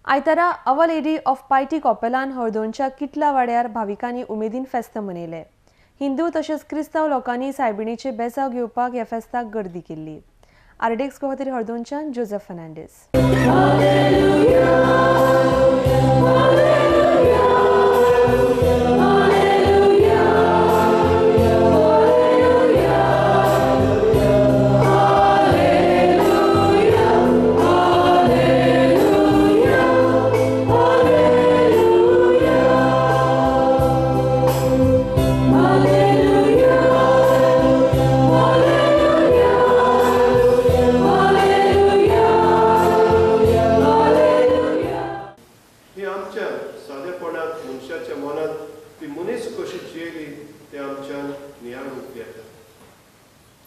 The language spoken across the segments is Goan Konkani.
आयतारा our lady of piety कॉपेलान हळदोणच्या किटला वाड्यार भाविकांनी उमेदीन फेस्त मनयले. हिंदू तशेंच क्रिस्तांव लोकांनी सायबिणीचे बेसाव घेवपाक ह्या फेस्ताक गर्दी केल्ली. आरडीएक्स खातीर हळदोणच्यान जोसेफ फर्नांडीस.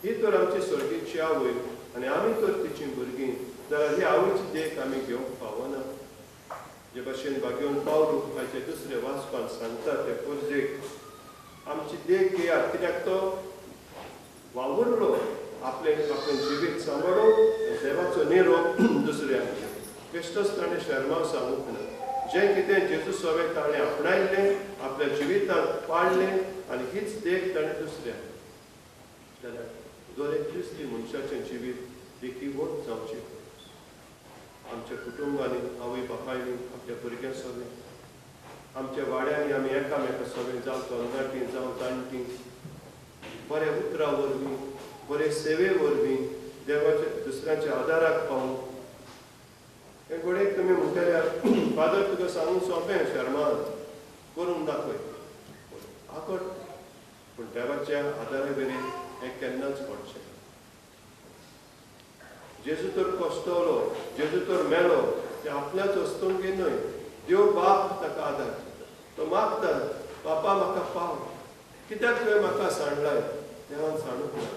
ही तर आमची स्वर्गीची आवय आनी आमी तर तिची भुरगीं जाल्यार ही आवयची देख आमी घेवंक पावना. जे भाशेन भाग्योवन पावलू आयचे दुसरे वाचपान सांगता ते पोरजेक आमची देख घेयात, कित्याक तो वावुरलो आपलें आपलें जिवीत सांबाळून देवाचो निरोप दुसऱ्यांक. बेश्टोच ताणें शर्माव सांगूंक ना, जें कितें जेजू सवें ताणें आपणायल्लें आपल्या जिवितांत पाळ्ळें आनी हीच देख ताणें दुसऱ्यांक. जाल्यार दर एक क्रिस्ती मनशाचें जिवीत देखीवंत जावचें. आमच्या कुटुंबांनी आवय बापायनी आपल्या भुरग्यां सवें, आमच्या वाड्यांनी आमी एकामेका सवें, जावं तरणाटीं जावं जाणटीं, बऱ्या उतरां वरवीं बरे सेवे वरवीं देवाच्या दुसऱ्यांच्या आदाराक पावूं. हे घडयेक तुमी म्हणटले फादर तुका सांगूंक सोंपें शर्मान करून दाखय आकट, पूण देवाच्या आदारा वेरेन हें केन्नाच घडचें. जेजू तर कश्टवलो, जेजू तर मेलो, ते आपल्याच वस्तूंक न्हय, देव बाप ताका आदार दिता. तो मागता, बापा म्हाका पाव, कित्याक तुवें म्हाका सांडलाय? देवान सांडूंक ना,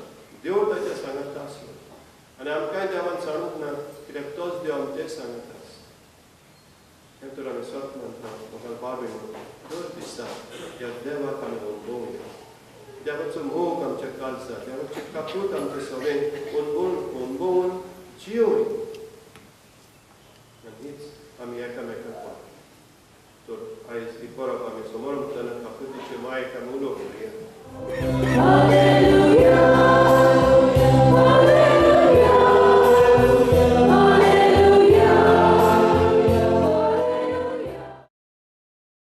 देव ताच्या सांगाता आसलो. आनी आमकांय देवान सांडूंक ना, कित्याक तोच देव आमचेय सांगाता आसा. हें तर आमी सत मानता. म्हाका बाबी म्हणटा दर दिसा ह्या देवाक आमी अणभवया, देवाचो मोग आमच्या काळजाक, देवाची काकूट आमचे सगळें अणभवून अणभवून जियोय आनी हीच आमी एकामेकांक पावता. तर आयज ही परब आमी समोर वतना काकुतीचे मायेक आमी उलो करुया.